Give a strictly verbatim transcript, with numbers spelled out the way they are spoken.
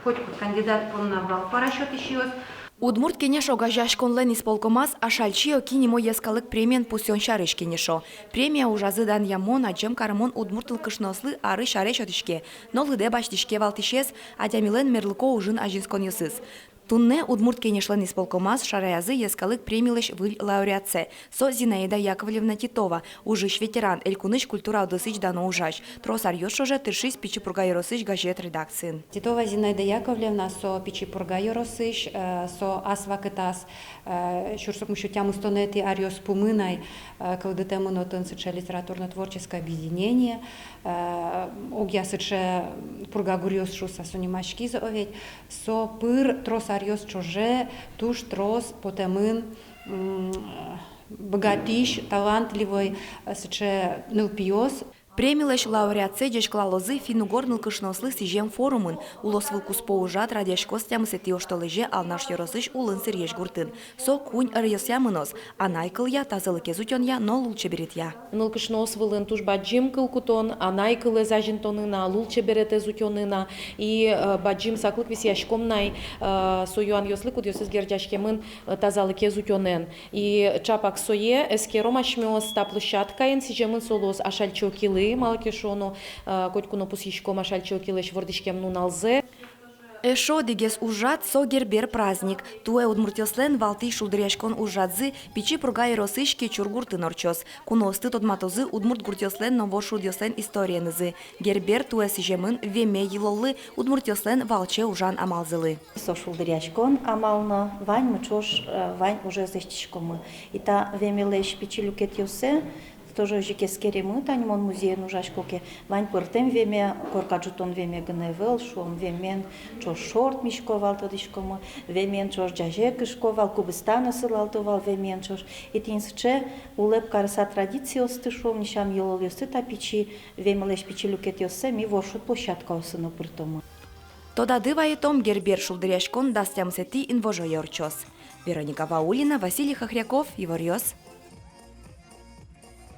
Котькуд кандидат понна балл пӧраськытӥсьёс. Удмурт Кенеш огазеяськонлэн исполкомаз «Ашальчи Оки» нимо йӧскалык премиен пусъён сярысь кенешо. Премия ужазы данъямон, адӟем карымон удмурт нылкышноослы арысь аре сётӥське но лыдэ басьтӥське валтӥсез — адямилэн мерлыко ужын азинсконъёсыз. Туннэ Удмурт Кенешлэн исполкомаз шараязы йӧскалык премилэсь выль лауреатсэ. Со Зинаида Яковлевна Титова, ужысь ветеран, элькунысь культура удысысь дано ужась. Трос аръёс ӵоже тыршиз Пичи Пурга ёросысь газет редакциын. Титова Зинаида Яковлевна, со Пичи Пурга ёросысь, э, со ас вакытаз, э, сюрс укмыс сю тямыстонэтӥ аръёс пумын ай, э, кылдытэмын отын сыӵе литературно-творческое объединение, э, огъя сыӵе «Пурга гуръёс» шуыса со нимаськиз, о ведь. Со пыр трос аръёс ӵоже туж трос потэмын, м, быгатӥсь, талантливой, э, сыӵе нылпиос. Премилэсь лауреатсэ ӟечкылалозы финн-угор нылкышноослы сӥзем форумын. Улосвыл куспо ужрад радъяськоз тямысэтӥ оштолэзе Алнаш ёросысь Улын Сырьезь гуртын. Со куинь ӧръёсъя мыноз: анай кылъя, тазалыкез утёнъя но лулчеберетъя. Нылкышноос вылын туж бадӟым кыл кутон анай кылэз азинтонын а, лулчеберетэз утёнын а. И, э, бадӟым саклык висъяськом на ай, э, со юанъёслы, кудъёсыз герӟаськемын, э, тазалыкез утёнэн. И ӵапак сое эскером асьмеос та площадкаын, сӥземын со луоз Ашальчи Окилы, малы ке шуоно, э, котьку но пусйиськом Ашальчи Окилэсь вордӥськем нуналзэ. Эшшо одӥгез ужрад — со Гербер праздник. Туэ удмуртъёслэн валтӥсь шулдыръяськон ужрадзы Пичи Пурга ёросысь Кечур гуртын ортчоз. Куноосты тодматозы удмурт гуртъёслэн но вошшудъёслэн историенызы. Гербер туэ сӥземын веме йылоллы, удмуртъёслэн валче ужан амалзылы. Со шулдыръяськон амал но, ваньмы ӵош, э, вань ужез лэсьтӥськомы. И та вемелэсь пичи люкетъёссэ тоже озьы ик эскеремы, тани мон музейын ужасько ке, вань пӧртэм веме, корка ӝутон веме гинэ ӧвӧл, шуом, вемен ӵош шорт мисько вал, тодӥськомы, вемен ӵош ӟазе кышко вал, кубиста но сылалто вал вемен ӵош. И тӥни сыӵе улэп карыса традициосты, шуом ни, сям йылолъёсты та пичи, вемелэсь пичи люкетъёссэ ми вошшуд площадкаосы но пыртомы. Тодады вайытом, Гербер шулдыръяськон дас тямысэтӥ инвожое ортчоз. Вероника Ваулина, Василий Хохряков, «Иворъёс».